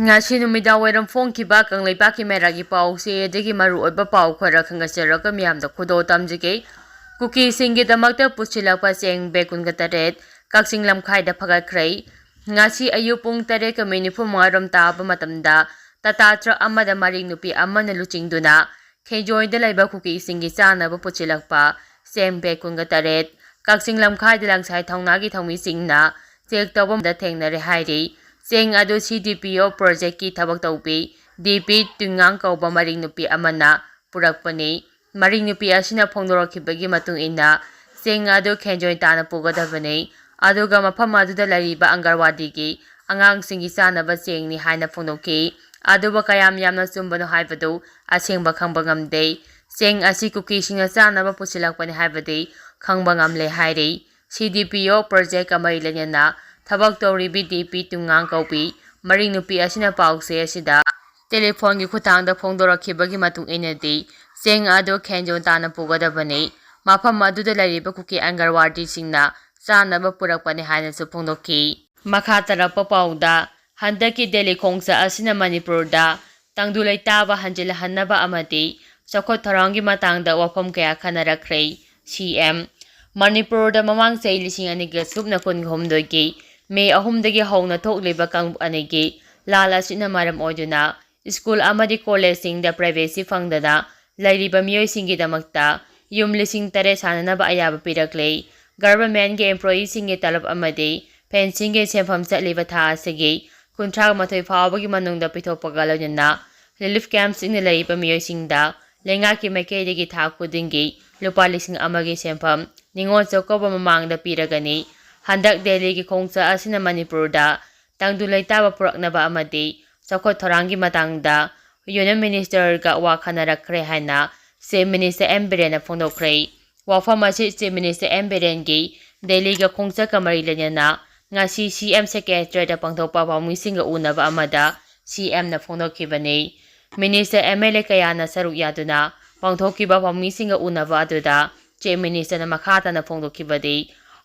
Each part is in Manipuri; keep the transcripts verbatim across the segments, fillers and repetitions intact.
ꯉꯁꯤ ꯅꯨꯃꯤꯗꯥꯡ ꯋꯥꯏꯔꯝ ꯐꯣꯡꯈꯤꯕ ꯀꯪꯂꯩꯄꯥꯛꯀꯤ ꯃꯩꯔꯥꯒꯤ ꯄꯥꯎꯁꯦ ꯑꯗꯒꯤ ꯃꯔꯨꯑꯣꯏꯕ ꯄꯥꯎ ꯈꯔ ꯈꯪꯒꯠꯆꯔꯒ ꯃꯤꯌꯥꯝꯗ ꯈꯨꯗꯣꯜ ꯇꯝꯖꯒꯦ꯫ ꯀꯨꯀꯤꯁꯤꯡꯒꯤꯗꯃꯛꯇ ꯄꯨꯁꯤꯜꯂꯛꯄ ꯆꯦꯡ ꯕꯦꯒ ꯀꯨꯟꯒ ꯇꯔꯦꯠ ꯀꯛꯆꯤꯡ ꯂꯝꯈꯥꯏꯗ ꯐꯒꯠꯈ꯭ꯔꯦ꯫ ꯉꯁꯤ ꯑꯌꯨꯛ ꯄꯨꯡ ꯇꯔꯦꯠꯀ ꯃꯤꯅꯤꯠ ꯅꯤꯐꯨ ꯃꯉꯥꯔꯣꯝ ꯇꯥꯕ ꯃꯇꯝꯗ ꯇꯥꯇꯥ ꯇ꯭ꯔꯛ ꯑꯃꯗ ꯃꯔꯤꯡ ꯅꯨꯄꯤ ꯑꯃꯅ ꯂꯨꯆꯤꯡꯗꯨꯅ ꯈꯦꯟꯖꯣꯏꯗ ꯂꯩꯕ ꯀꯨꯀꯤꯁꯤꯡꯒꯤ ꯆꯥꯅꯕ ꯄꯨꯁꯤꯜꯂꯛꯄ ꯆꯦꯡ ꯕꯦꯒ ꯀꯨꯟꯒ ꯇꯔꯦꯠ ꯀꯛꯆꯤꯡ ꯂꯝꯈꯥꯏꯗ ꯂꯪꯁꯥꯏ ꯊꯧꯅꯥꯒꯤ ꯊꯧꯃꯤꯁꯤꯡꯅ ꯆꯦꯛ ꯇꯧꯕ ꯃꯇꯝꯗ ꯊꯦꯡꯅꯔꯦ ꯍꯥꯏꯔꯤ꯫ ꯆꯦꯡ ꯑꯗꯨ ꯁꯤ ꯗꯤ ꯄꯤ ꯑꯣ ꯄ꯭ꯔꯣꯖꯦꯛꯀꯤ ꯊꯕꯛ ꯇꯧꯕꯤ ꯗꯤ ꯄꯤ ꯇꯨꯉꯥꯡ ꯀꯧꯕ ꯃꯔꯤꯡ ꯅꯨꯄꯤ ꯑꯃꯅ ꯄꯨꯔꯛꯄꯅꯤ꯫ ꯃꯔꯤꯡ ꯅꯨꯄꯤ ꯑꯁꯤꯅ ꯐꯣꯡꯗꯣꯔꯛꯈꯤꯕꯒꯤ ꯃꯇꯨꯡ ꯏꯟꯅ ꯆꯦꯡ ꯑꯗꯨ ꯈꯦꯟꯖꯣꯏ ꯇꯥꯅ ꯄꯨꯒꯗꯕꯅꯤ, ꯑꯗꯨꯒ ꯃꯐꯝ ꯑꯗꯨꯗ ꯂꯩꯔꯤꯕ ꯑꯪꯒꯔꯋꯥꯗꯤꯒꯤ ꯑꯉꯥꯡꯁꯤꯡꯒꯤ ꯆꯥꯅꯕ ꯆꯦꯡꯅꯤ ꯍꯥꯏꯅ ꯐꯣꯡꯗꯣꯛꯈꯤ꯫ ꯑꯗꯨꯕꯨ ꯀꯌꯥꯝ ꯌꯥꯝꯅ ꯆꯨꯝꯕꯅꯣ ꯍꯥꯏꯕꯗꯨ ꯑꯁꯦꯡꯕ ꯈꯪꯕ ꯉꯝꯗꯦ꯫ ꯆꯦꯡ ꯑꯁꯤ ꯀꯨꯀꯤꯁꯤꯡꯅ ꯆꯥꯅꯕ ꯄꯨꯁꯤꯜꯂꯛꯄꯅꯤ ꯍꯥꯏꯕꯗꯤ ꯈꯪꯕ ꯉꯝꯂꯦ ꯍꯥꯏꯔꯤ꯫ ꯁꯤ ꯗꯤ ꯄꯤ ꯑꯣ ꯄ꯭ꯔꯣꯖꯦꯛꯀ ꯃꯔꯤ ꯂꯩꯅꯅ ꯊꯕꯛ ꯇꯧꯔꯤꯕꯤ ꯗꯤ ꯄꯤ ꯇꯨꯉꯥꯡ ꯀꯧꯕꯤ ꯃꯔꯤꯡ ꯅꯨꯄꯤ ꯑꯁꯤꯅ ꯄꯥꯎꯆꯦ ꯑꯁꯤꯗ ꯇꯦꯂꯤꯐꯣꯟꯒꯤ ꯈꯨꯠꯊꯥꯡꯗ ꯐꯣꯡꯗꯣꯔꯛꯈꯤꯕꯒꯤ ꯃꯇꯨꯡ ꯏꯟꯅꯗꯤ, ꯆꯦꯡ ꯑꯗꯨ ꯈꯦꯟꯖꯣꯟ ꯇꯥꯅ ꯄꯨꯒꯗꯕꯅꯤ꯫ ꯃꯐꯝ ꯑꯗꯨꯗ ꯂꯩꯔꯤꯕ ꯀꯨꯀꯤ ꯑꯪꯒꯔꯋꯥꯗꯤꯁꯤꯡꯅ ꯆꯥꯅꯕ ꯄꯨꯔꯛꯄꯅꯤ ꯍꯥꯏꯅꯁꯨ ꯐꯣꯡꯗꯣꯛꯈꯤ꯫ ꯃꯈꯥ ꯇꯥꯔꯛꯄ ꯄꯥꯎꯗ, ꯍꯟꯗꯛꯀꯤ ꯗꯦꯜꯂꯤ ꯈꯣꯡꯆꯠ ꯑꯁꯤꯅ ꯃꯅꯤꯄꯨꯔꯗ ꯇꯪꯗꯨ ꯂꯩꯇꯥꯕ ꯍꯟꯖꯤꯜꯍꯟꯅꯕ ꯑꯃꯗꯤ ꯆꯥꯎꯈꯠ ꯊꯧꯔꯥꯡꯒꯤ ꯃꯇꯥꯡꯗ ꯋꯥꯐꯝ ꯀꯌꯥ ꯈꯟꯅꯔꯛꯈ꯭ꯔꯦ꯫ ꯁꯤ ꯑꯦꯝ꯫ ꯃꯅꯤꯄꯨꯔꯗ ꯃꯃꯥꯡ ꯆꯍꯤ ꯂꯤꯁꯤꯡ ꯑꯅꯤꯒ ꯁꯨꯞꯅ ꯀꯨꯟꯍꯨꯝꯗꯣꯏꯒꯤ ꯃꯦ ꯑꯍꯨꯝꯗꯒꯤ ꯍꯧꯅ ꯊꯣꯛꯂꯤꯕ ꯀꯥꯡꯂꯨꯞ ꯑꯅꯤꯒꯤ ꯂꯥꯜ ꯑꯁꯤꯅ ꯃꯔꯝ ꯑꯣꯏꯗꯨꯅ ꯁ꯭ꯀꯨꯜ ꯑꯃꯗꯤ ꯀꯣꯂꯦꯖꯁꯤꯡꯗ ꯄ꯭ꯔꯥꯏꯚꯦꯁꯤ ꯐꯪꯗꯅ ꯂꯩꯔꯤꯕ ꯃꯤꯑꯣꯏꯁꯤꯡꯒꯤꯗꯃꯛꯇ ꯌꯨꯝ ꯂꯤꯁꯤꯡ ꯇꯔꯦꯠ ꯁꯥꯅꯅꯕ ꯑꯌꯥꯕ ꯄꯤꯔꯛꯂꯦ꯫ ꯒꯚꯔꯟꯃꯦꯟꯠꯀꯤ ꯑꯦꯝꯄ꯭ꯂꯣꯌꯤꯁꯤꯡꯒꯤ ꯇꯂꯕ ꯑꯃꯗꯤ ꯄꯦꯟꯁꯤꯟꯒꯤ ꯁꯦꯟꯐꯝ ꯆꯠꯂꯤꯕ ꯊꯥ ꯑꯁꯤꯒꯤ ꯀꯨꯟꯊ꯭ꯔꯥ ꯃꯥꯊꯣꯏ ꯐꯥꯎꯕꯒꯤ ꯃꯅꯨꯡꯗ ꯄꯤꯊꯣꯛꯄꯒ ꯂꯣꯏꯅꯅ ꯔꯤꯂꯤꯐ ꯀꯦꯝꯞꯁꯤꯡꯗ ꯂꯩꯔꯤꯕ ꯃꯤꯑꯣꯏꯁꯤꯡꯗ ꯂꯩꯉꯥꯛꯀꯤ ꯃꯥꯏꯀꯩꯗꯒꯤ ꯊꯥ ꯈꯨꯗꯤꯡꯒꯤ ꯂꯨꯄꯥ ꯂꯤꯁꯤꯡ ꯑꯃꯒꯤ ꯁꯦꯟꯐꯝ ꯅꯤꯉꯣꯜ ꯆꯥꯛꯀꯧꯕ ꯃꯃꯥꯡꯗ ꯄꯤꯔꯒꯅꯤ꯫ ꯍꯟꯗꯛ ꯗꯦꯜꯂꯤꯒꯤ ꯈꯣꯡꯆꯠ ꯑꯁꯤꯅ ꯃꯅꯤꯄꯨꯔꯗ ꯇꯪꯗꯨ ꯂꯩꯇꯥꯕ ꯄꯨꯔꯛꯅꯕ ꯑꯃꯗꯤ ꯆꯥꯎꯈꯠ ꯊꯧꯔꯥꯡꯒꯤ ꯃꯇꯥꯡꯗ ꯌꯨꯅꯤꯌꯟ ꯃꯤꯅꯤꯁꯇꯔꯒ ꯋꯥ ꯈꯟꯅꯔꯛꯈ꯭ꯔꯦ ꯍꯥꯏꯅ ꯆꯤꯐ ꯃꯤꯅꯤꯁꯇꯔ ꯑꯦꯝ ꯕꯤꯔꯦꯟꯅ ꯐꯣꯡꯗꯣꯛꯈ꯭ꯔꯦ꯫ ꯋꯥꯐꯝ ꯑꯁꯤ ꯆꯤꯐ ꯃꯤꯅꯤꯁꯇꯔ ꯑꯦꯝ ꯕꯤꯔꯦꯟꯒꯤ ꯗꯦꯜꯂꯤꯒ ꯈꯣꯡꯆꯠꯀ ꯃꯔꯤ ꯂꯩꯅꯅ ꯉꯁꯤ ꯁꯤ ꯑꯦꯝ ꯁꯦꯀ꯭ꯔꯦꯇꯔꯤꯌꯦꯠꯇ ꯄꯥꯡꯊꯣꯛꯄ ꯄꯥꯎꯃꯤꯁꯤꯡꯒ ꯎꯅꯕ ꯑꯃꯗ ꯁꯤ ꯑꯦꯝꯅ ꯐꯣꯡꯗꯣꯛꯈꯤꯕꯅꯤ꯫ ꯃꯤꯅꯤꯁꯇꯔ ꯑꯦꯝ ꯑꯦꯜ ꯑꯦ ꯀꯌꯥꯅ ꯁꯔꯨꯛ ꯌꯥꯗꯨꯅ ꯄꯥꯡꯊꯣꯛꯈꯤꯕ ꯄꯥꯎꯃꯤꯁꯤꯡꯒ ꯎꯅꯕ ꯑꯗꯨꯗ ꯆꯤꯐ ꯃꯤꯅꯤꯁꯇꯔꯅ ꯃꯈꯥ ꯇꯥꯅ ꯐꯣꯡꯗꯣꯛꯈꯤꯕꯗꯤ,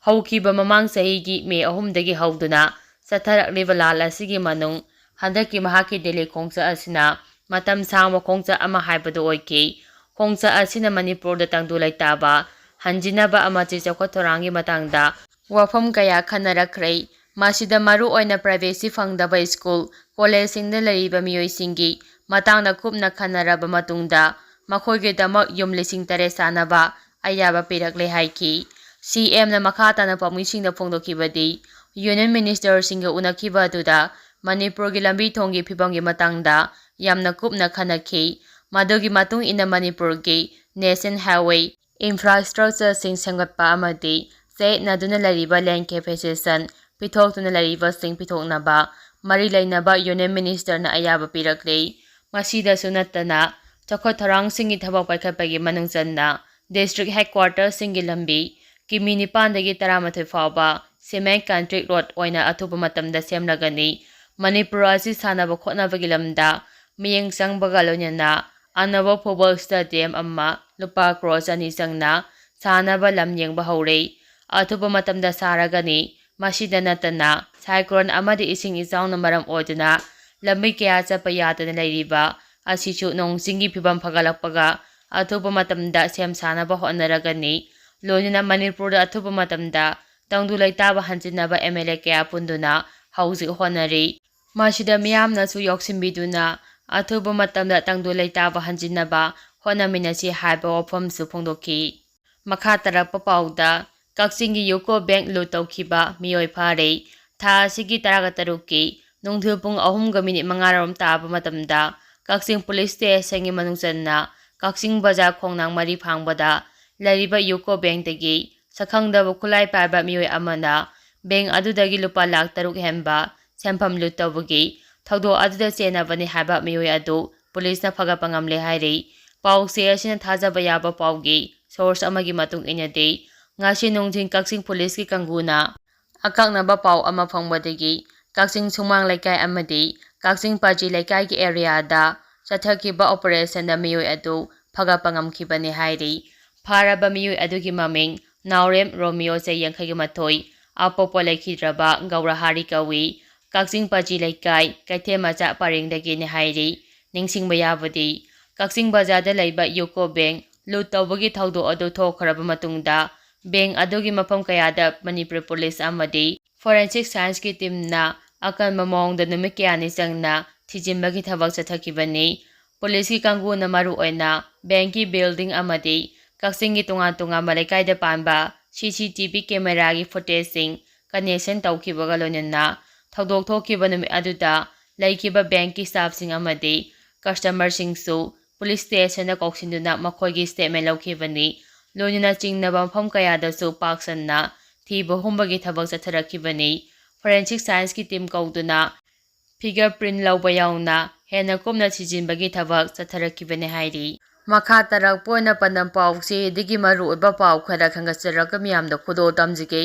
ꯍꯧꯈꯤꯕ ꯃꯃꯥꯡ ꯆꯍꯤꯒꯤ ꯃꯦ ꯑꯍꯨꯝꯗꯒꯤ ꯍꯧꯗꯨꯅ ꯆꯠꯊꯔꯛꯂꯤꯕ ꯂꯥꯜ ꯑꯁꯤꯒꯤ ꯃꯅꯨꯡ ꯍꯟꯗꯛꯀꯤ ꯃꯍꯥꯛꯀꯤ ꯗꯦꯜꯂꯤ ꯈꯣꯡꯆꯠ ꯑꯁꯤꯅ ꯃꯇꯝ ꯁꯥꯡꯕ ꯈꯣꯡꯆꯠ ꯑꯃ ꯍꯥꯏꯕꯗꯨ ꯑꯣꯏꯈꯤ꯫ ꯈꯣꯡꯆꯠ ꯑꯁꯤꯅ ꯃꯅꯤꯄꯨꯔꯗ ꯇꯪꯗꯨ ꯂꯩꯇꯥꯕ ꯍꯟꯖꯤꯟꯅꯕ ꯑꯃꯗꯤ ꯆꯥꯎꯈꯠ ꯊꯧꯔꯥꯡꯒꯤ ꯃꯇꯥꯡꯗ ꯋꯥꯐꯝ ꯀꯌꯥ ꯈꯟꯅꯔꯛꯈ꯭ꯔꯦ꯫ ꯃꯁꯤꯗ ꯃꯔꯨꯑꯣꯏꯅ privacy ꯐꯪꯗꯕ ꯁ꯭ꯀꯨꯜ, ꯀꯣꯂꯦꯖꯁꯤꯡꯗ ꯂꯩꯔꯤꯕ ꯃꯤꯑꯣꯏꯁꯤꯡꯒꯤ ꯃꯇꯥꯡꯗ ꯀꯨꯞꯅ ꯈꯟꯅꯔꯕ ꯃꯇꯨꯡꯗ ꯃꯈꯣꯏꯒꯤꯗꯃꯛ ꯌꯨꯝ ꯂꯤꯁꯤꯡ ꯇꯔꯦꯠ ꯁꯥꯅꯕ ꯑꯌꯥꯕ ꯄꯤꯔꯛꯂꯦ ꯍꯥꯏꯈꯤ꯫ ꯁꯤ ꯑꯦꯝꯅ ꯃꯈꯥ ꯇꯥꯅ ꯄꯥꯎꯃꯤꯁꯤꯡꯗ ꯐꯣꯡꯗꯣꯛꯈꯤꯕꯗꯤ, ꯌꯨꯅꯤꯌꯟ ꯃꯤꯅꯤꯁꯇꯔꯁꯤꯡꯒ ꯎꯅꯈꯤꯕ ꯑꯗꯨꯗ ꯃꯅꯤꯄꯨꯔꯒꯤ ꯂꯝꯕꯤ ꯊꯣꯡꯒꯤ ꯐꯤꯕꯝꯒꯤ ꯃꯇꯥꯡꯗ ꯌꯥꯝꯅ ꯀꯨꯞꯅ ꯈꯟꯅꯈꯤ꯫ ꯃꯗꯨꯒꯤ ꯃꯇꯨꯡ ꯏꯟꯅ ꯃꯅꯤꯄꯨꯔꯒꯤ ꯅꯦꯁꯅꯦꯜ ꯍꯥꯏꯋꯦ ꯏꯟꯐ꯭ꯔꯥꯁ꯭ꯇ꯭ꯔꯛꯆꯔꯁꯤꯡ ꯁꯦꯝꯒꯠꯄ ꯑꯃꯗꯤ ꯆꯌꯦꯠꯅꯗꯨꯅ ꯂꯩꯔꯤꯕ ꯂꯦꯟ ꯀꯦꯄꯦꯁꯤꯁꯟ ꯄꯤꯊꯣꯛꯇꯨꯅ ꯂꯩꯔꯤꯕꯁꯤꯡ ꯄꯤꯊꯣꯛꯅꯕ ꯃꯔꯤ ꯂꯩꯅꯕ ꯌꯨꯅꯤꯌꯟ ꯃꯤꯅꯤꯁꯇꯔꯅ ꯑꯌꯥꯕ ꯄꯤꯔꯛꯂꯤ꯫ ꯃꯁꯤꯗꯁꯨ ꯅꯠꯇꯅ, ꯆꯥꯎꯈꯠ ꯊꯧꯔꯥꯡꯁꯤꯡꯒꯤ ꯊꯕꯛ ꯄꯥꯏꯈꯠꯄꯒꯤ ꯃꯅꯨꯡ ꯆꯟꯅ ꯗꯤꯁꯇ꯭ꯔꯤꯛ ꯍꯦꯗꯀ꯭ꯋꯥꯇꯔꯁꯤꯡꯒꯤ ꯂꯝꯕꯤ ꯀꯤꯃꯤ ꯅꯤꯄꯥꯟꯗꯒꯤ ꯇꯔꯥꯃꯥꯊꯣꯏ ꯐꯥꯎꯕ ꯁꯤꯃꯦꯟ ꯀꯟꯀ꯭ꯔꯤꯠ ꯔꯣꯗ ꯑꯣꯏꯅ ꯑꯊꯨꯕ ꯃꯇꯝꯗ ꯁꯦꯝꯂꯒꯅꯤ꯫ ꯃꯅꯤꯄꯨꯔ ꯑꯁꯤ ꯁꯥꯟꯅꯕ ꯈꯣꯠꯅꯕꯒꯤ ꯂꯝꯗ ꯃꯤꯠꯌꯦꯡ ꯆꯪꯕꯒ ꯂꯣꯏꯅꯅ ꯑꯅꯧꯕ ꯐꯨꯠꯕꯣꯜ ꯁ꯭ꯇꯦꯗꯤꯌꯝ ꯑꯃ ꯂꯨꯄꯥ ꯀ꯭ꯔꯣꯔ ꯆꯅꯤ ꯆꯪꯅ ꯁꯥꯅꯕ ꯂꯝ ꯌꯦꯡꯕ ꯍꯧꯔꯦ꯫ ꯑꯊꯨꯕ ꯃꯇꯝꯗ ꯁꯥꯔꯒꯅꯤ꯫ ꯃꯁꯤꯗ ꯅꯠꯇꯅ, ꯁꯥꯏꯀ꯭ꯂꯣꯟ ꯑꯃꯗꯤ ꯏꯁꯤꯡ ꯏꯆꯥꯎꯅ ꯃꯔꯝ ꯑꯣꯏꯗꯨꯅ ꯂꯝꯕꯤ ꯀꯌꯥ ꯆꯠꯄ ꯌꯥꯗꯅ ꯂꯩꯔꯤꯕ ꯑꯁꯤꯁꯨ ꯅꯣꯡ ꯆꯤꯡꯒꯤ ꯐꯤꯕꯝ ꯐꯒꯠꯂꯛꯄꯒ ꯑꯊꯨꯕ ꯃꯇꯝꯗ ꯁꯦꯝ ꯁꯥꯅꯕ ꯍꯣꯠꯅꯔꯒꯅꯤ꯫ ꯂꯣꯏꯅꯅ ꯃꯅꯤꯄꯨꯔꯗ ꯑꯊꯨꯕ ꯃꯇꯝꯗ ꯇꯪꯗꯨ ꯂꯩꯇꯥꯕ ꯍꯟꯖꯤꯟꯅꯕ ꯑꯦꯝ ꯑꯦꯜ ꯑꯦ ꯀꯌꯥ ꯄꯨꯟꯗꯨꯅ ꯍꯧꯖꯤꯛ ꯍꯣꯠꯅꯔꯤ꯫ ꯃꯁꯤꯗ ꯃꯤꯌꯥꯝꯅꯁꯨ ꯌꯥꯎꯁꯤꯟꯕꯤꯗꯨꯅ ꯑꯊꯨꯕ ꯃꯇꯝꯗ ꯇꯪꯗꯨ ꯂꯩꯇꯥꯕ ꯍꯟꯖꯤꯟꯅꯕ ꯍꯣꯠꯅꯃꯤꯟꯅꯁꯤ ꯍꯥꯏꯕ ꯋꯥꯐꯝꯁꯨ ꯐꯣꯡꯗꯣꯛꯈꯤ꯫ ꯃꯈꯥ ꯇꯥꯔꯛꯄ ꯄꯥꯎꯗ, ꯀꯛꯆꯤꯡꯒꯤ ꯌꯨꯀꯣ ꯕꯦꯡꯛ ꯂꯨꯠ ꯇꯧꯈꯤꯕ ꯃꯤꯑꯣꯏ ꯐꯥꯔꯦ꯫ ꯊꯥ ꯑꯁꯤꯒꯤ ꯇꯔꯥꯒ ꯇꯔꯨꯛꯀꯤ ꯅꯨꯡꯊꯤꯜ ꯄꯨꯡ ꯑꯍꯨꯝꯒ ꯃꯤꯅꯤꯠ ꯃꯉꯥꯔꯣꯝ ꯇꯥꯕ ꯃꯇꯝꯗ ꯀꯛꯆꯤꯡ ꯄꯨꯂꯤꯁ ꯁ꯭ꯇꯦꯁꯟꯒꯤ ꯃꯅꯨꯡ ꯆꯟꯅ ꯀꯛꯆꯤꯡ ꯕꯖꯥꯔ ꯈꯣꯡꯅꯥꯡ ꯃꯔꯤ ꯐꯥꯡꯕꯗ ꯂꯩꯔꯤꯕ ꯌꯨꯀꯣ ꯕꯦꯡꯛꯇꯒꯤ ꯁꯛꯈꯪꯗꯕ ꯈꯨꯠꯂꯥꯏ ꯄꯥꯏꯕ ꯃꯤꯑꯣꯏ ꯑꯃꯅ ꯕꯦꯡꯛ ꯑꯗꯨꯗꯒꯤ ꯂꯨꯄꯥ ꯂꯥꯈ ꯇꯔꯨꯛ ꯍꯦꯟꯕ ꯁꯦꯟꯐꯝ ꯂꯨꯠ ꯇꯧꯕꯒꯤ ꯊꯧꯗꯣꯛ ꯑꯗꯨꯗ ꯆꯦꯟꯅꯕꯅꯤ ꯍꯥꯏꯕ ꯃꯤꯑꯣꯏ ꯑꯗꯨ ꯄꯨꯂꯤꯁꯅ ꯐꯒꯠꯄ ꯉꯝꯂꯦ ꯍꯥꯏꯔꯤ꯫ ꯄꯥꯎꯆꯦ ꯑꯁꯤꯅ ꯊꯥꯖꯕ ꯌꯥꯕ ꯄꯥꯎꯒꯤ ꯁꯣꯔꯁ ꯑꯃꯒꯤ ꯃꯇꯨꯡ ꯏꯟꯅꯗꯤ, ꯉꯁꯤ ꯅꯨꯡꯊꯤꯜ ꯀꯛꯆꯤꯡ ꯄꯨꯂꯤꯁꯀꯤ ꯀꯥꯡꯕꯨꯅ ꯑꯀꯛꯅꯕ ꯄꯥꯎ ꯑꯃ ꯐꯪꯕꯗꯒꯤ ꯀꯛꯆꯤꯡ ꯁꯨꯃꯥꯡ ꯂꯩꯀꯥꯏ ꯑꯃꯗꯤ ꯀꯛꯆꯤꯡ ꯄꯥꯖꯤ ꯂꯩꯀꯥꯏꯒꯤ ꯑꯦꯔꯤꯌꯥꯗ ꯆꯠꯊꯈꯤꯕ ꯑꯣꯄꯔꯦꯁꯟꯗ ꯃꯤꯑꯣꯏ ꯑꯗꯨ ꯐꯒꯠꯄ ꯉꯝꯈꯤꯕꯅꯤ ꯍꯥꯏꯔꯤ꯫ ꯐꯥꯔꯕ ꯃꯤꯑꯣꯏ ꯑꯗꯨꯒꯤ ꯃꯃꯤꯡ ꯅꯥꯎꯔꯦꯝ ꯔꯣꯃꯤꯌꯣ, ꯆꯍꯤ ꯌꯥꯡꯈꯩꯒ ꯃꯥꯊꯣꯏ, ꯑꯄꯣꯛꯄ ꯂꯩꯈꯤꯗ꯭ꯔꯕ ꯒꯧꯔꯍꯥꯔꯤ ꯀꯧꯏ꯫ ꯀꯛꯆꯤꯡ ꯄꯥꯖꯤ ꯂꯩꯀꯥꯏ ꯀꯩꯊꯦꯜ ꯃꯆꯥ ꯄꯔꯦꯡꯗꯒꯤꯅꯤ ꯍꯥꯏꯔꯤ꯫ ꯅꯤꯡꯁꯤꯡꯕ ꯌꯥꯕꯗꯤ, ꯀꯛꯆꯤꯡ ꯕꯖꯥꯔꯗ ꯂꯩꯕ UCO Bank ꯂꯨꯠ ꯇꯧꯕꯒꯤ ꯊꯧꯗꯣꯛ ꯑꯗꯨ ꯊꯣꯛꯈ꯭ꯔꯕ ꯃꯇꯨꯡꯗ, bank ꯑꯗꯨꯒꯤ ꯃꯐꯝ ꯀꯌꯥꯗ ꯃꯅꯤꯄꯨꯔ ꯄꯨꯂꯤꯁ ꯑꯃꯗꯤ forensic scienceꯀꯤ teamꯅ ꯑꯀꯟꯕ ꯃꯑꯣꯡꯗ ꯅꯨꯃꯤꯠ ꯀꯌꯥꯅꯤ ꯆꯪꯅ ꯊꯤꯖꯤꯟꯕꯒꯤ ꯊꯕꯛ ꯆꯠꯊꯈꯤꯕꯅꯤ꯫ ꯄꯨꯂꯤꯁꯀꯤ ꯀꯥꯡꯕꯨꯅ ꯃꯔꯨꯑꯣꯏꯅ bankꯀꯤ building ꯑꯃꯗꯤ ꯀꯛꯆꯤꯡꯒꯤ ꯇꯣꯉꯥꯟ ꯇꯣꯉꯥꯟꯕ ꯂꯩꯀꯥꯏꯗ ꯄꯥꯟꯕ CCTV cameraꯒꯤ footageꯁꯤꯡ connection ꯇꯧꯈꯤꯕꯒ ꯂꯣꯏꯅꯅ ꯊꯧꯗꯣꯛ ꯊꯣꯛꯈꯤꯕ ꯅꯨꯃꯤꯠ ꯑꯗꯨꯗ ꯂꯩꯈꯤꯕ bankꯀꯤ staffꯁꯤꯡ ꯑꯃꯗꯤ customerꯁꯤꯡꯁꯨ police stationꯗ ꯀꯧꯁꯤꯟꯗꯨꯅ ꯃꯈꯣꯏꯒꯤ statement ꯂꯧꯈꯤꯕꯅꯤ꯫ ꯂꯣꯏꯅꯅ ꯆꯤꯡꯅꯕ ꯃꯐꯝ ꯀꯌꯥꯗꯁꯨ ꯄꯥꯛ ꯁꯟꯅ ꯊꯤꯕ ꯍꯨꯝꯕꯒꯤ ꯊꯕꯛ ꯆꯠꯊꯔꯛꯈꯤꯕꯅꯤ꯫ Forensic scienceꯀꯤ team ꯀꯧꯗꯨꯅ finger print ꯂꯧꯕ ꯌꯥꯎꯅ ꯍꯦꯟꯅ ꯀꯨꯞꯅ ꯊꯤꯖꯤꯟꯕꯒꯤ ꯊꯕꯛ ꯆꯠꯊꯔꯛꯈꯤꯕꯅꯤ ꯍꯥꯏꯔꯤ꯫ ꯃꯈꯥ ꯇꯥꯔꯛꯄ ꯑꯣꯏꯅ ꯄꯥꯟꯗꯝ ꯄꯥꯎꯁꯤꯗꯒꯤ ꯃꯔꯨꯑꯣꯏꯕ ꯄꯥꯎ ꯈꯔ ꯈꯟꯒꯠꯆꯔꯒ ꯃꯤꯌꯥꯝꯗ ꯈꯨꯗꯣꯜ ꯇꯝꯖꯒꯦ꯫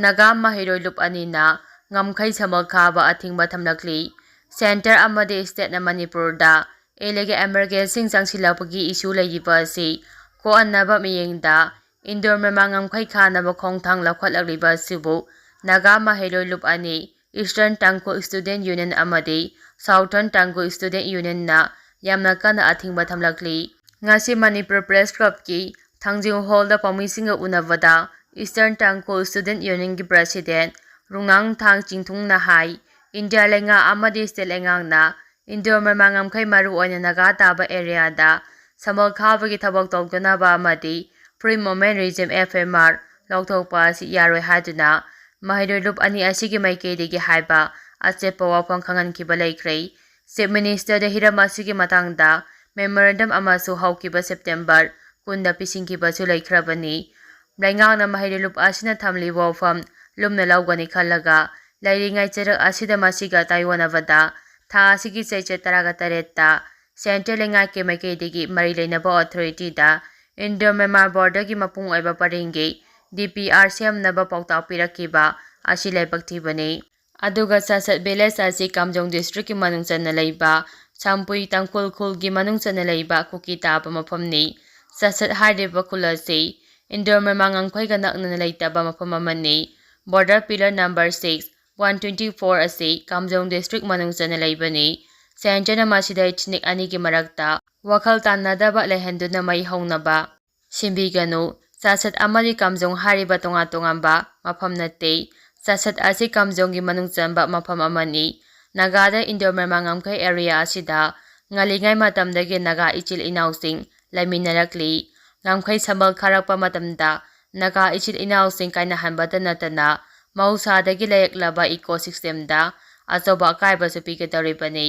ꯅꯥꯒꯥ ꯃꯍꯩꯔꯣꯏ ꯂꯨꯞ ꯑꯅꯤꯅ ꯉꯝꯈꯩ ꯁꯃꯜ ꯈꯥꯕ ꯑꯊꯤꯡꯕ ꯊꯝꯂꯛꯂꯤ꯫ Centre ꯑꯃꯗꯤ stateꯅ ꯃꯅꯤꯄꯨꯔꯗ illegal immigrantꯁꯤꯡ ꯆꯪꯁꯤꯜꯂꯛꯄꯒꯤ issue ꯂꯩꯔꯤꯕ ꯑꯁꯤ ꯀꯣꯛꯍꯟꯅꯕ ꯃꯤꯠꯌꯦꯡꯗ Indo Myanmar ꯉꯝꯈꯩ ꯈꯥꯅꯕ ꯈꯣꯡꯊꯥꯡ ꯂꯧꯈꯠꯂꯛꯂꯤꯕ ꯑꯁꯤꯕꯨ ꯅꯥꯒꯥ ꯃꯍꯩꯔꯣꯏ ꯂꯨꯞ ꯑꯅꯤ, Eastern Tangkhul Student Union ꯑꯃꯗꯤ Southern Tangkhul Student Unionꯅ ꯌꯥꯝꯅ ꯀꯟꯅ ꯑꯊꯤꯡꯕ ꯊꯝꯂꯛꯂꯤ꯫ ꯉꯁꯤ ꯃꯅꯤꯄꯨꯔ Press Clubꯀꯤ ꯊꯥꯡꯖꯤꯡ Hallꯗ ꯄꯥꯎꯃꯤꯁꯤꯡꯒ ꯎꯅꯕꯗ Eastern Tangkhul Student Unionꯒꯤ President ꯔꯨꯉꯥꯡꯊꯥꯡ ꯆꯤꯡꯊꯨꯡꯅ ꯍꯥꯏ, ꯏꯟꯗꯤꯌꯥ ꯂꯩꯉꯥꯛ ꯑꯃꯗꯤ state ꯂꯩꯉꯥꯛꯅ Indo Myanmar ꯉꯝꯈꯩ ꯃꯔꯨꯑꯣꯏꯅ ꯅꯥꯒꯥ ꯇꯥꯕ areaꯗ ꯁꯃꯜ ꯈꯥꯕꯒꯤ ꯊꯕꯛ ꯇꯧꯗꯅꯕ ꯑꯃꯗꯤ Free Movement Regime, FMR, ꯂꯧꯊꯣꯛꯄ ꯑꯁꯤ ꯌꯥꯔꯣꯏ ꯍꯥꯏꯗꯨꯅ ꯃꯍꯩꯔꯣꯏ ꯂꯨꯞ ꯑꯅꯤ ꯑꯁꯤꯒꯤ ꯃꯥꯏꯀꯩꯗꯒꯤ ꯍꯥꯏꯕ ꯑꯆꯦꯠꯄ ꯋꯥꯐꯝ ꯈꯪꯍꯟꯈꯤꯕ ꯂꯩꯈ꯭ꯔꯦ꯫ Chief Ministerꯗ ꯍꯤꯔꯝ ꯑꯁꯤꯒꯤ ꯃꯇꯥꯡꯗ memorandum ꯑꯃꯁꯨ ꯍꯧꯈꯤꯕ September ꯀꯨꯟꯗ ꯄꯤꯁꯤꯟꯈꯤꯕꯁꯨ ꯂꯩꯈ꯭ꯔꯕꯅꯤ꯫ ꯂꯩꯉꯥꯛꯅ ꯃꯍꯩꯔꯣꯏ ꯂꯨꯞ ꯑꯁꯤꯅ ꯊꯝꯂꯤꯕ ꯋꯥꯐꯝ ꯂꯨꯝꯅ ꯂꯧꯒꯅꯤ ꯈꯜꯂꯒ ꯂꯩꯔꯤꯉꯩ ꯆꯩꯔꯛ ꯑꯁꯤꯗ ꯃꯁꯤꯒ ꯇꯥꯏꯑꯣꯟꯅꯕꯗ ꯊꯥ ꯑꯁꯤꯒꯤ ꯆꯩꯆꯠ ꯇꯔꯥꯒ ꯇꯔꯦꯠꯇ Centre ꯂꯩꯉꯥꯛꯀꯤ ꯃꯥꯏꯀꯩꯗꯒꯤ ꯃꯔꯤ ꯂꯩꯅꯕ authorityꯗ Indo Myanmar borderꯒꯤ ꯃꯄꯨꯡ ꯑꯣꯏꯕ ꯄꯔꯤꯡꯒꯤ DPR ꯁꯦꯝꯅꯕ ꯄꯥꯎꯇꯥꯛ ꯄꯤꯔꯛꯈꯤꯕ ꯑꯁꯤ ꯂꯥꯏꯕꯛ ꯊꯤꯕꯅꯤ꯫ ꯑꯗꯨꯒ ꯆꯥꯁꯠ village ꯑꯁꯤ ꯀꯥꯝꯖꯣꯡ districtꯀꯤ ꯃꯅꯨꯡ ꯆꯟꯅ ꯂꯩꯕ ꯁꯥꯝꯄꯨꯏ ꯇꯥꯡꯈꯨꯜ ꯈꯨꯜꯒꯤ ꯃꯅꯨꯡ ꯆꯟꯅ ꯂꯩꯕ ꯀꯨꯀꯤ ꯇꯥꯕ ꯃꯐꯝꯅꯤ꯫ ꯆꯥꯁꯠ ꯍꯥꯏꯔꯤꯕ ꯈꯨꯜ ꯑꯁꯤ Indo Myanmar ꯉꯝꯈꯩꯒ ꯅꯛꯅꯅ ꯂꯩꯇꯕ ꯃꯐꯝ ꯑꯃꯅꯤ꯫ Border pillar number six, one twenty four ꯑꯁꯤ ꯀꯥꯝꯖꯣꯡ ꯗꯤꯁꯇ꯭ꯔꯤꯛ ꯃꯅꯨꯡ ꯆꯟꯅ ꯂꯩꯕꯅꯤ꯫ ꯁꯦꯟꯇꯔꯅ ꯃꯁꯤꯗ ꯏꯊꯅꯤꯛ ꯑꯅꯤꯒꯤ ꯃꯔꯛꯇ ꯋꯥꯈꯜ ꯇꯥꯟꯅꯗꯕ ꯂꯩꯍꯟꯗꯨꯅ ꯃꯩ ꯍꯧꯅꯕ ꯁꯤꯟꯕꯤꯒꯅꯨ꯫ ꯆꯥꯁꯠ ꯑꯃꯗꯤ ꯀꯥꯝꯖꯣꯡ ꯍꯥꯏꯔꯤꯕ ꯇꯣꯉꯥꯟ ꯇꯣꯉꯥꯟꯕ ꯃꯐꯝ ꯅꯠꯇꯦ꯫ ꯆꯥꯁꯠ ꯑꯁꯤ ꯀꯥꯝꯖꯣꯡꯒꯤ ꯃꯅꯨꯡ ꯆꯟꯕ ꯃꯐꯝ ꯑꯃꯅꯤ꯫ ꯅꯥꯒꯥꯗ ꯏꯟꯗꯣ ꯃ꯭ꯌꯥꯟꯃꯥꯔ ꯉꯝꯈꯩ ꯑꯦꯔꯤꯌꯥ ꯑꯁꯤꯗ ꯉꯜꯂꯤꯉꯩ ꯃꯇꯝꯗꯒꯤ ꯅꯥꯒꯥ ꯏꯆꯤꯜ ꯏꯅꯥꯎꯁꯤꯡ ꯂꯩꯃꯤꯟꯅꯔꯛꯂꯤ꯫ ꯉꯝꯈꯩ ꯁꯝꯕꯜ ꯈꯥꯔꯛꯄ ꯃꯇꯝꯗ ꯅꯥꯒꯥ ꯏꯆꯤꯜ ꯏꯅꯥꯎꯁꯤꯡ ꯀꯥꯏꯅꯍꯟꯕꯇ ꯅꯠꯇꯅ ꯃꯍꯧꯁꯥꯗꯒꯤ ꯂꯩꯔꯛꯂꯕ ꯏꯀꯣ ꯁꯤꯁꯇꯦꯝꯗ ꯑꯆꯧꯕ ꯑꯀꯥꯏꯕꯁꯨ ꯄꯤꯒꯗꯧꯔꯤꯕꯅꯤ꯫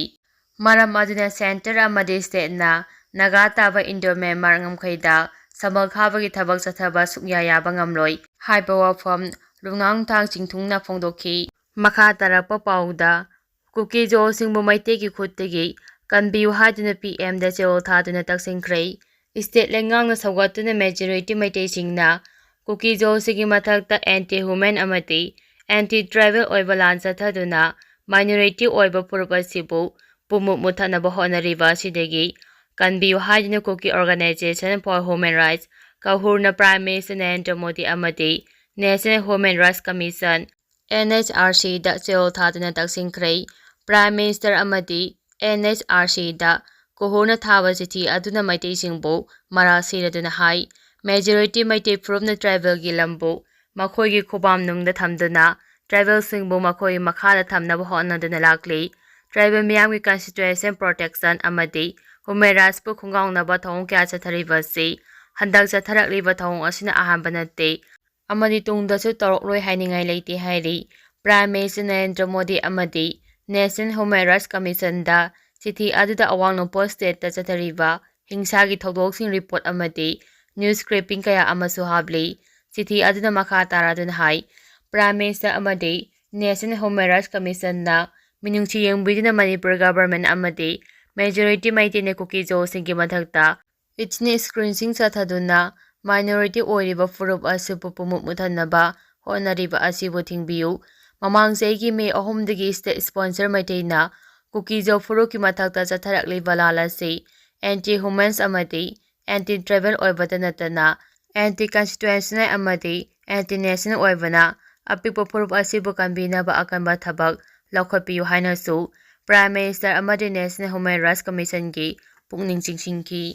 ꯃꯔꯝ ꯑꯗꯨꯅ ꯁꯦꯟꯇꯔ ꯑꯃꯗꯤ ꯁ꯭ꯇꯦꯠꯅ ꯅꯥꯒꯥ ꯇꯥꯕ ꯏꯟꯗꯣ ꯃ꯭ꯌꯥꯟꯃꯥꯔ ꯉꯝꯈꯩꯗ ꯁꯝꯕꯜ ꯈꯥꯕꯒꯤ ꯊꯕꯛ ꯆꯠꯊꯕ ꯁꯨꯛꯌꯥ ꯌꯥꯕ ꯉꯝꯂꯣꯏ ꯍꯥꯏꯕ ꯋꯥꯐꯝ ꯔꯨꯉꯥꯡ ꯊꯥꯡ ꯆꯤꯡꯊꯨꯡꯅ ꯐꯣꯡꯗꯣꯛꯈꯤ꯫ ꯃꯈꯥ ꯇꯥꯔꯛꯄ ꯄꯥꯎꯗ ꯀꯨꯀꯤ ꯖꯣꯁꯤꯡꯕꯨ ꯃꯩꯇꯩꯒꯤ ꯈꯨꯠꯇꯒꯤ ꯀꯟꯕꯤꯌꯨ ꯍꯥꯏꯗꯨꯅ ꯄꯤ ꯑꯦꯝꯗ ꯆꯦꯔꯣꯜ ꯊꯥꯗꯨꯅ ꯇꯛꯁꯤꯟꯈ꯭ꯔꯦ꯫ ꯁ꯭ꯇꯦꯠ ꯂꯩꯉꯥꯛꯅ ꯁꯧꯒꯠꯇꯨꯅ ꯃꯦꯖꯣꯔꯤꯇꯤ ꯃꯩꯇꯩꯁꯤꯡꯅ ꯀꯨꯀꯤ ꯖꯣꯁꯤꯡꯒꯤ ꯃꯊꯛꯇ ꯑꯦꯟꯇꯤ ꯍ꯭ꯌꯨꯃꯦꯟ ꯑꯃꯗꯤ ꯑꯦꯟꯇꯤ ꯇ꯭ꯔꯥꯏꯕꯦꯜ ꯑꯣꯏꯕ ꯂꯥꯟ ꯆꯠꯊꯗꯨꯅ ꯃꯥꯏꯅꯣꯔꯤꯇꯤ ꯑꯣꯏꯕ ꯐꯨꯔꯨꯞ ꯑꯁꯤꯕꯨ ꯄꯨꯝꯃꯨꯠ ꯃꯨꯠꯊꯠꯅꯕ ꯍꯣꯠꯅꯔꯤꯕ ꯑꯁꯤꯗꯒꯤ ꯀꯟꯕꯤꯌꯨ ꯍꯥꯏꯗꯨꯅ Kuki organisation for human rights ꯀꯍꯨꯔꯅ ꯄ꯭ꯔꯥꯏꯝ ꯃꯤꯅꯤꯁꯇꯔ ꯅꯔꯦꯟꯗ꯭ꯔ ꯃꯣꯗꯤ ꯑꯃꯗꯤ national human rights commission, N H R ꯁꯤꯗ ꯆꯦꯔꯣꯜ ꯊꯥꯗꯨꯅ ꯇꯛꯁꯤꯟꯈ꯭ꯔꯦ꯫ ꯄ꯭ꯔꯥꯏꯝ ꯃꯤꯅꯤꯁꯇꯔ ꯑꯃꯗꯤ ꯑꯦꯟ ꯑꯩꯆ ꯑꯥꯔ ꯁꯤꯗ ꯀꯣꯍꯨꯔꯅ ꯊꯥꯕ ꯆꯤꯊꯤ ꯑꯗꯨꯅ ꯃꯩꯇꯩꯁꯤꯡꯕꯨ ꯃꯔꯥꯜ ꯁꯤꯔꯗꯨꯅ ꯍꯥꯏ, ꯃꯦꯖꯣꯔꯤꯇꯤ ꯃꯩꯇꯩ ꯐꯨꯔꯨꯞꯅ ꯇ꯭ꯔꯥꯏꯕꯦꯜꯒꯤ ꯂꯝꯕꯨ ꯃꯈꯣꯏꯒꯤ ꯈꯨꯕꯥꯝ ꯅꯨꯡꯗ ꯊꯝꯗꯨꯅ ꯇ꯭ꯔꯥꯏꯕꯦꯜꯁꯤꯡꯕꯨ ꯃꯈꯣꯏꯒꯤ ꯃꯈꯥꯗ ꯊꯝꯅꯕ ꯍꯣꯠꯅꯗꯨꯅ ꯂꯥꯛꯂꯤ꯫ ꯇ꯭ꯔꯥꯏꯕꯦꯜ ꯃꯤꯌꯥꯝꯒꯤ ꯀꯟꯁꯇꯤꯇ꯭ꯌꯨꯁꯟ ꯄ꯭ꯔꯣꯇꯦꯛꯁꯟ ꯑꯃꯗꯤ ꯍ꯭ꯌꯨꯃꯦꯟ ꯔꯥꯏꯠꯁꯄꯨ ꯈꯣꯡꯒꯥꯎꯅꯕ ꯊꯧꯑꯣꯡ ꯀꯌꯥ ꯆꯠꯊꯔꯤꯕ ꯑꯁꯤ ꯍꯟꯗꯛ ꯆꯠꯊꯔꯛꯂꯤꯕ ꯊꯧꯑꯣꯡ ꯑꯁꯤꯅ ꯑꯍꯥꯟꯕ ꯅꯠꯇꯦ ꯑꯃꯗꯤ ꯇꯨꯡꯗꯁꯨ ꯇꯧꯔꯛꯂꯣꯏ ꯍꯥꯏꯅꯤꯡꯉꯥꯏ ꯂꯩꯇꯦ ꯍꯥꯏꯔꯤ꯫ ꯄ꯭ꯔꯥꯏꯝ ꯃꯤꯅꯤꯁꯇꯔ ꯅꯔꯦꯟꯗ꯭ꯔ ꯃꯣꯗꯤ ꯑꯃꯗꯤ ꯅꯦꯁꯅꯦꯜ ꯍ꯭ꯌꯨꯃꯦꯟ ꯔꯥꯏꯠꯁ ꯀꯃꯤꯁꯟꯗ ꯆꯤꯊꯤ ꯑꯗꯨꯗ ꯑꯋꯥꯡ ꯅꯣꯡꯄꯣꯛ ꯁ꯭ꯇꯦꯠꯇ ꯆꯠꯊꯔꯤꯕ ꯍꯤꯡꯁꯥꯒꯤ ꯊꯧꯗꯣꯛꯁꯤꯡ ꯔꯤꯄꯣꯔꯠ ꯑꯃꯗꯤ ꯅ꯭ꯌꯨꯁ ꯀ꯭ꯂꯤꯞꯄꯤꯡ ꯀꯌꯥ ꯑꯃꯁꯨ ꯍꯥꯞꯂꯤ꯫ ꯆꯤꯊꯤ ꯑꯗꯨꯅ ꯃꯈꯥ ꯇꯥꯔꯗꯨꯅ ꯍꯥꯏ, ꯄ꯭ꯔꯥꯏꯝ ꯃꯤꯅꯤꯁꯇꯔ ꯑꯃꯗꯤ ꯅꯦꯁꯅꯦꯜ ꯍ꯭ꯌꯨꯃꯦꯟ ꯔꯥꯏꯠꯁ ꯀꯃꯤꯁꯟꯅ ꯃꯤꯅꯨꯡꯁꯤ ꯌꯦꯡꯕꯤꯗꯨꯅ ꯃꯅꯤꯄꯨꯔ ꯒꯚꯔꯟꯃꯦꯟꯠ ꯑꯃꯗꯤ ꯃꯦꯖꯣꯔꯤꯇꯤ ꯃꯩꯇꯩꯅ ꯀꯨꯀꯤ ꯖꯣꯁꯤꯡꯒꯤ ꯃꯊꯛꯇ ꯏꯊꯅꯤꯛ ꯀ꯭ꯂꯤꯟꯁꯤꯡ ꯆꯠꯊꯗꯨꯅ ꯃꯥꯏꯅꯣꯔꯤꯇꯤ ꯑꯣꯏꯔꯤꯕ ꯐꯨꯔꯨꯞ ꯑꯁꯤꯕꯨ ꯄꯨꯝꯃꯨꯠ ꯃꯨꯠꯍꯟꯅꯕ ꯍꯣꯠꯅꯔꯤꯕ ꯑꯁꯤꯕꯨ ꯊꯤꯡꯕꯤꯌꯨ꯫ ꯃꯃꯥꯡ ꯆꯍꯤꯒꯤ ꯃꯦ ꯑꯍꯨꯝꯗꯒꯤ ꯁ꯭ꯇꯦꯠ ꯁ꯭ꯄꯣꯟꯁꯔ ꯃꯩꯇꯩꯅ ꯀꯨꯀꯤ ꯖꯣ ꯐꯨꯔꯨꯞꯀꯤ ꯃꯊꯛꯇ ꯆꯠꯊꯔꯛꯂꯤꯕ ꯂꯥꯜ ꯑꯁꯤ ꯑꯦꯟꯇꯤ ꯍ꯭ꯌꯨꯃꯦꯟꯁ ꯑꯃꯗꯤ ꯑꯦꯟꯇꯤ ꯇ꯭ꯔꯥꯏꯕꯦꯜ ꯑꯣꯏꯕꯇ ꯅꯠꯇꯅ ꯑꯦꯟꯇꯤ ꯀꯟꯁꯇꯤꯇ꯭ꯌꯨꯁꯅꯦꯜ ꯑꯃꯗꯤ ꯑꯦꯟꯇꯤ ꯅꯦꯁꯅꯦꯜ ꯑꯣꯏꯕꯅ ꯑꯄꯤꯛꯄ ꯐꯨꯔꯨꯞ ꯑꯁꯤꯕꯨ ꯀꯟꯕꯤꯅꯕ ꯑꯀꯟꯕ ꯊꯕꯛ ꯂꯧꯈꯠꯄꯤꯌꯨ ꯍꯥꯏꯅꯁꯨ Prime Minister ꯑꯃꯗꯤ National Human Rights Commissionꯒꯤ ꯄꯨꯛꯅꯤꯡ ꯆꯤꯡꯁꯤꯟꯈꯤ꯫